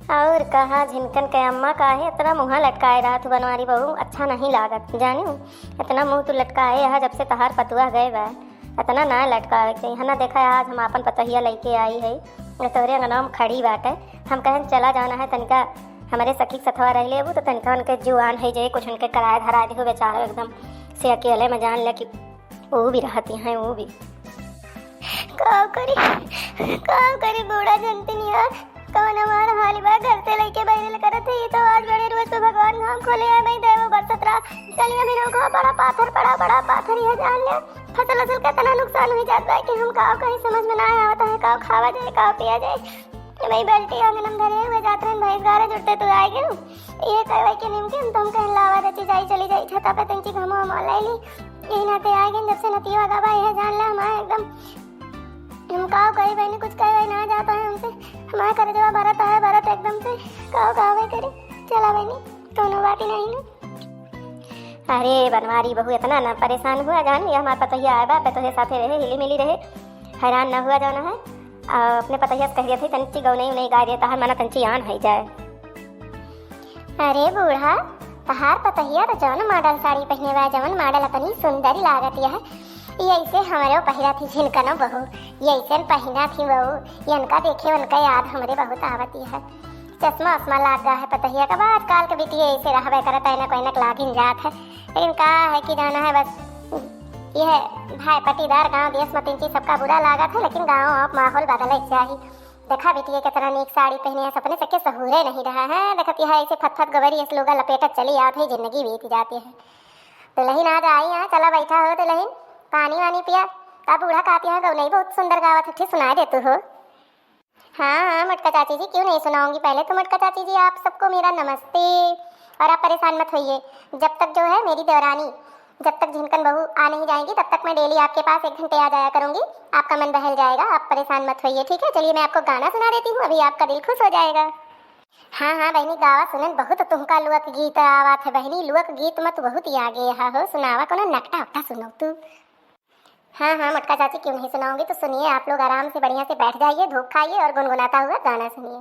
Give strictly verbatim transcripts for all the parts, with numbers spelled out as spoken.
और कहा झिनकन के अम्मा, काहे इतना मुँह लटकाए रहत हू बनवारी बहू, अच्छा नहीं लागत, जानियो। इतना मुँह तू लटकाए यहाँ, जब से तहार पतुआ गए बा, इतना ना लटकावे के चाही। है ना, देखा, आज हम आपन पतोहिया लइके आई है, तोहरे अंगना में खड़ी बाटे। हम कहन चला जाना है, तनिका हमरे सखी के सथवा रह लेबू, तो तनिका उनके जुआन है जे कुछ उनके कराए धराए दिहो, बेचारा एकदम से अकेले में जान ले कि वो भी रहती हैं, वो भी। का करी, का करी बूढ़ा जनती नहीं यार, कवन हमार हाल बा, घर से लइके बहरे ले करत है, ये तो आज बड़े रोज तो भगवान घाम खोले आए भाई, देवो बरसत रहा, चलिए भी रोको, बड़ा पाथर पड़ा, बड़ा पाथर, यह जान ले, फसल उसल का इतना नुकसान हुई जात बा कि हम का कहीं समझ में ना आवत है, का खावा जाए, का पिया जाए। ये भाई बाल्टी आंगन में धरे हुए जात रहन, भैंस गारे जुड़ते तू आए गए, ये कहवे के निमके हम तुम कहीं लावा दे, जाई चली जाई छता पे तंची घमो हम ले ली, यही नाते आए गए, जब से नतिया गवा यह जान ले हमारे एकदम हम का कही बहनी, कुछ कहे ना जाता है हमसे। हमारे करेजवा भरत है, भरत एकदम से। का का वे करे, चला बहनी, कोनो बात ही नहीं ना। अरे बनवारी बहू, इतना ना परेशान हुआ जान, ये हमार पतोहिया आए बा, पतोहे साथे रहे, हिली मिली रहे, हैरान ना हुआ जाना है। आ, अपने पतोहिया से कह दिया था, तंची गौनई उनई गाय देता है, मना तंची आन है जाए। अरे बूढ़ा, तहार पतोहिया तो जौन मॉडल साड़ी पहने बा, जौन मॉडल अपनी सुंदर लागत यह, ये ऐसे हमरे पहिरा थी झिनकनो बहू, ये ऐसे पहिना थी बहू, ये इनका देखे उनका याद हमरे बहुत आवत यह। चश्मा उश्मा लाग गा है पतोहिया का, आजकल के बिटिया ऐसे रहबे करत है, ऐनक वैनक लागिन जात है, लेकिन का है कि जाना है बस, यह भाई पटीदार गाँव देश में तीन चीज सबका बुरा लागत है, लेकिन गाँव आप माहौल बदले के चाही। देखा बिटिया कितना नीक साड़ी पहने है, सपने से के सहूरे नहीं रहा है। देखत यह ऐसे फत फत गोबरी इस लोगा लपेटत चली आवत है, जिंदगी बीत जाती है। दुल्हन आज आई है, चला बैठा हो दुल्हन, पानी वानी पिया। का बूढ़ा कहती है, गौनई बहुत सुंदर गावत है, ठीक सुनाई देतू हो। हाँ हाँ मोटका चाची जी, क्यों नहीं सुनाऊंगी। पहले तो मोटका चाची जी आप सबको मेरा नमस्ते। और आप परेशान मत होइए, जब तक जो है मेरी देवरानी, जब तक झिनकन बहू आ नहीं जाएंगी, तब तक मैं डेली आपके पास एक घंटे आ जाया करूंगी। आपका मन बहल जाएगा, आप परेशान मत होइए, ठीक है। चलिए मैं आपको गाना सुना देती हूँ, अभी आपका दिल खुश हो जाएगा। हाँ हाँ बहनी, गावा सुनन बहुत तुमका लोकगीत आवत है बहनी, लोकगीत में तो बहुत ही आगे है हो। सुनावा कोनो नकटा उकटा सुनो तू। हाँ हाँ मोटका चाची, क्यों नहीं सुनाऊंगी, तो सुनिए आप लोग आराम से बढ़िया से बैठ जाइए, धूप खाइए और गुनगुनाता हुआ गाना सुनिए।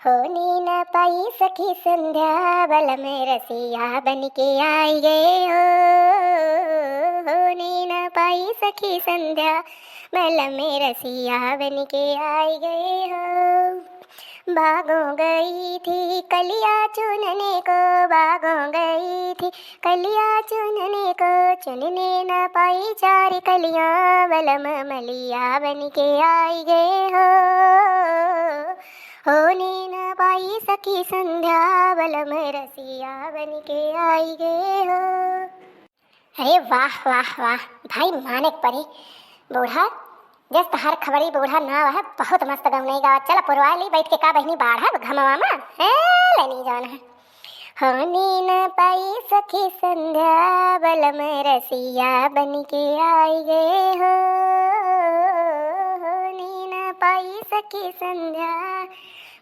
होने न पाई सखी संध्या, बलम रसिया बन के आई गए हो। होने न पाई सखी संध्या, बलम रसिया बन के आई गए हो। बागों गई थी कलिया चुनने को, बागों गई थी कलिया चुनने को, चुनने न पाई चार कलियां, बलम मलिया बन के आई गए हो। होने न पाई सखी संध्या, बलम रसिया बन के आई गए हो। अरे वाह वाह वाह भाई, माने के परी। बूढ़ा, जस तहार खबरी बूढ़ा ना वह, बहुत मस्त गौनई गावत। चला पुरवा ली बैठ के का बहनी, बाढ़ा घमवा में। ए, लेनी जौन है। होने न पाई सखी संध्या, बलम रसिया बन के आई गए हो। होने न पाई सखी संध्या,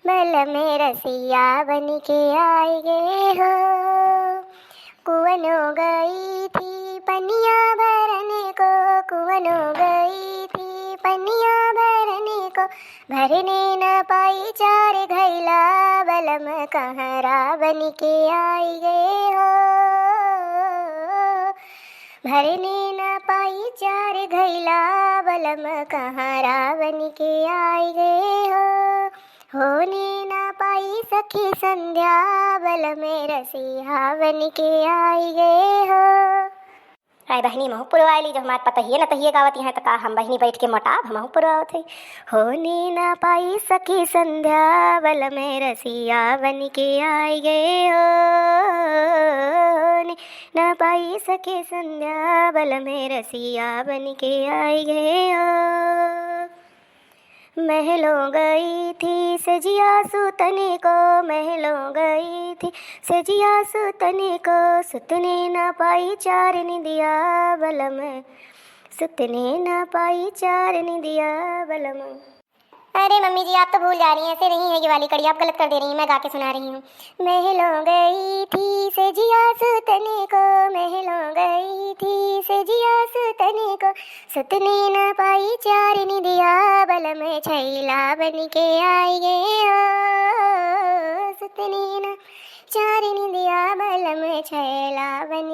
बलम रसिया बन के आई गए हो। कुवनो गई थी पनिया भरने को, कुवनो गई थी पनिया भरने को, भरने न पाई चार घैला, बलम कहरा बन के आई गए हो। भरने न पाई चार घैला, बलम कहरा बन के आई गए हो। होने न पाई सखी संध्या, बलम रसिया बन के आई गए हो। आय बहनी, महू पुरवाइली, जो हमार पतहिए न तहिए गावत हैं, तो का हम बहनी बैठ के मोटाब, हमहू पुरवावत है। होने न पाई सखी संध्या, बलम रसिया बन के आई गए हो। होने न पाई सखी संध्या, बलम रसिया बन के आई गए हो। महलों गई थी सजिया सुतने को, महलों गई थी सजिया सुतने को, सुतने न पाई चार निदिया बलम, सुतने न पाई चार निदिया बलम। अरे मम्मी जी, आप तो भूल जा रही हैं, ऐसे नहीं है ये वाली कड़ी, आप गलत कर दे रही हैं, मैं गा के सुना रही हूँ। महलों गई थी सजिया सुतने को, महलों गई थी सजिया सुतने को, सुतने न पाई चार निदिया बलम छैला बन के आई गए हो।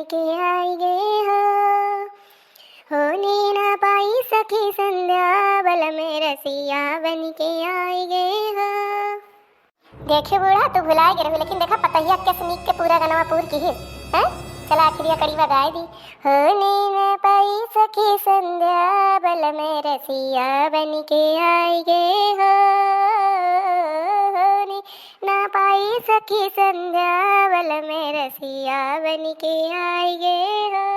के आई गए हो, होने ना पाई सखी संध्या, बलम रसिया बन के आई गए हो। देखे बूढ़ा, तू भुलाए गए रहू, लेकिन देखा पतहिया के स्नीक के पूरा गनवा पूर की है, हैं? चला आखिरी कड़ीवा गाए दी। होने न पाई सखी संध्या, बलम रसिया बन के आई गए हो। होने न पाई सखी संध्या, बलम रसिया बन के आई गए हो।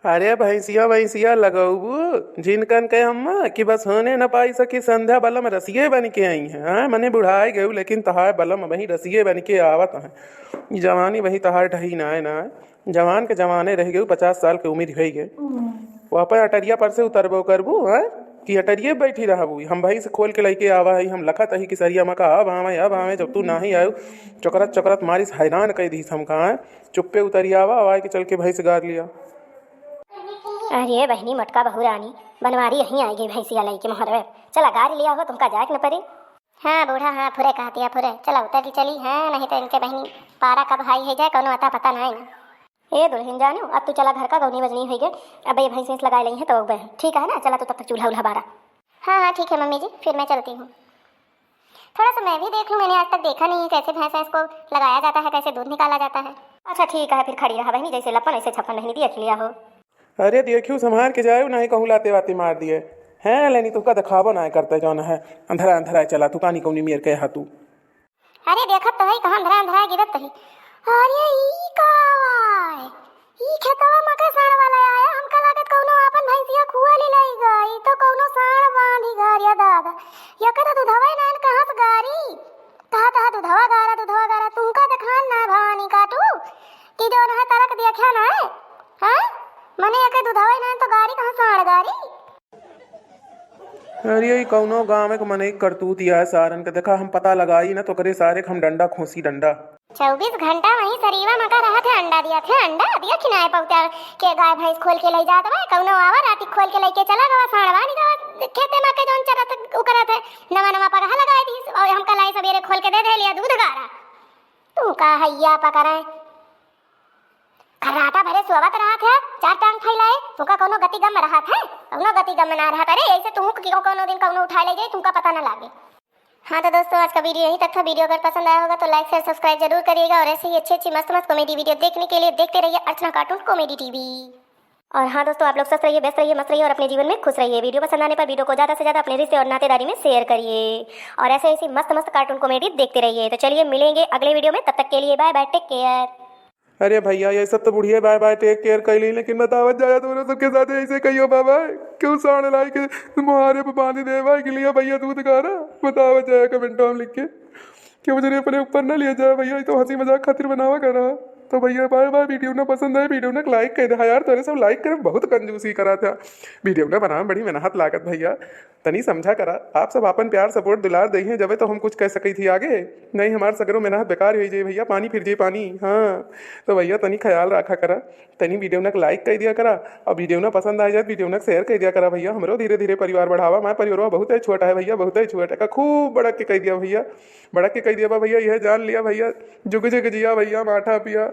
अरे भैंसिया, भैंसिया लगौबू जिनकन के अम्मा कि बस होने न पाई सखी संध्या, बलम रसिये बन के आई हैं, हाँ? मने बुढ़ाए गयू, लेकिन तहार बलम वही रसिये बन के आवत हैं। ई जवानी वही तहार ढही नाय, नाय। जवान के जवाने रह गयू, पचास साल के उम्र होइ गए। वो अपन अटरिया पर से उतरबो करबू, हाँ? कि अटरिये बैठी रहबू? हम भैंस खोल के लइके आवा है, हम लखत ही कि सरिया मका अब आवे, अब आवे, जब तू नाही आयू, चोकरत चोकरत मारिस हैरान कइ दीस हमका, हाँ? चुप्पे उतरियावा, आवाए के चल के भैंस गार लिया। अरे बहिनी, मोटका बहू रानी, बनवारी यहीं आई गई भैंसिया लइके मोहरवे। चला गार लिया हो, तुमका जाए के न परे। हाँ बूढ़ा, हाँ, फुरे कहतिया फुरे। चला उतर के चली, हाँ, नहीं तो इनके बहिनी पारा कब हाई है जाए, कौनो अता पता नहीं ना। ए दुल्हन जानू, अब तू चला घर का गौनी बजनी होई गे, अब ये भैंस वैंस लगाए लई है तो अब ठीक है ना, चला तू तब तक चूल्हा उल्हा बारा। हाँ, हाँ, ठीक है मम्मी जी, फिर मैं चलती हूँ। थोड़ा सा मैं भी देख लूँ, मैंने आज तक देखा नहीं है कैसे भैंस वैंस को लगाया जाता है, कैसे दूध निकाला जाता है। अच्छा ठीक है, फिर खड़ी रहा बहनी, जैसे लपन ऐसे छप्पन बहनी देख लिया हो। अरे देखियो, संभार के जायो, नहीं कहूँ लाते वाते मार दिए। हैं लेनी तुका दिखाबो ना करते जौन है, अंधरा अंधरा चला तू कानी कौनी मेर के हा तू। अरे देखत तो है कहाँ अंधरा अंधरा गिरत है। अरे ई का आवा है? ई खेतवा मा के साँड़ वाला आया, हमका लागत कौनो आपन भैंसिया खुआ ले लाई गा, ई तो कौनो साँड़ बांधी गारिया दादा। यके तो दुधवा ही नान कहाँ से गारी? तहा तहा दुधवा गारा, दुधवा गारा, तुमका देखान ना भवानी काटू कि जौन है तरक देखा ना है, हाँ? मने यके दुधवा ही नान तो गारी कहाँ साँड़ गारी? अरे, ई कौनो गाँव के मनई के करतूत या है सारन के। देखा, हम पता लगाई ना, तो करे सारे के हम डंडा खोसी, डंडा। चउबीस घंटा वहीं सरीवा मका रहत है, अंडा दिया थे, अंडा दिया खिनाए पौता के गाय भैंस खोल के लई जात बा, कौनो आवा राती खोल के लइके चला गवा, साँड़वा निकवा खेते मा के जौन चरत उ करत है, नवा नवा पगहा लगाए दी और हमका लाई सबेरे खोल के दे दे लिया दूध गारा। तू का हैया पकड़े? खर्राटा भरे सोवत रहत है, चार टांग फैलाए, तुमका कौनो गति गम रहत है? कौनो गति गम ना रहत। अरे, ऐसे तुहूँ के कौनो दिन कौनो उठाए ले जाए, तुमका पता ना लागे। हाँ, तो दोस्तों, आज का video यहीं तक था। Video अगर पसंद आया होगा तो like, share, subscribe जरूर करिएगा और ऐसे ही अच्छी अच्छी मस्त मस्त comedy video देखने के लिए देखते रहिए अर्चना Cartoon Comedy T V। और हाँ दोस्तों, आप लोग स्वस्थ रहिए, व्यस्त रहिए, मस्त रहिए और अपने जीवन में खुश रहिए। Video पसंद आने पर video को ज़्यादा से ज़्यादा अपने रिश्ते और नातेदारी में share करिए और ऐसे ऐसी मस्त मस्त cartoon comedy देखते रहिए। तो चलिए, मिलेंगे अगले video में, तब तक के लिए bye bye, take care। अरे भैया, ये सब तो बुढ़िया bye bye, take care कइली, लेकिन बतावत जाया तोहरे सबके साथे ऐसे कहियो बाबा, क्यों साँड़ लाई के मोहारे पे बांधी दे भाई के लिए भैया दूध गारा, बतावत जाया comment में लिख के, क्यों जने अपने ऊपर ना लिया जाए भैया, ये तो हंसी मजाक खातिर बनावा करा। तो भैया bye bye, video ना पसंद आए, video ना like कर दे यार, तोरे सब like करे बहुत कंजूसी करा था, video ना बनावे में बड़ी मेहनत लागत भैया। तनी समझा करा, आप सब आपन प्यार support दुलार दइहें जबे तो हम कुछ कह सकी थी आगे, नहीं हमार सगरो मेहनत बेकार होइ जाई भैया, पानी फिर जाई पानी। हाँ, तो भैया तनी ख्याल रखा करा, तनी video ना like कर दिया करा और video ना पसंद आ जाए, video ना share कर दिया करा भैया। हमरो धीरे धीरे परिवार बढ़ावा, हमार परिवारवा बहुत ही छोटा है भैया, बहुत ही छोटा है, का खूब बड़ा के कर दिया भैया, बड़ा के कर दिया बा भैया, यह जान लिया भैया, जुग जुग जिया भैया, माठा पिया।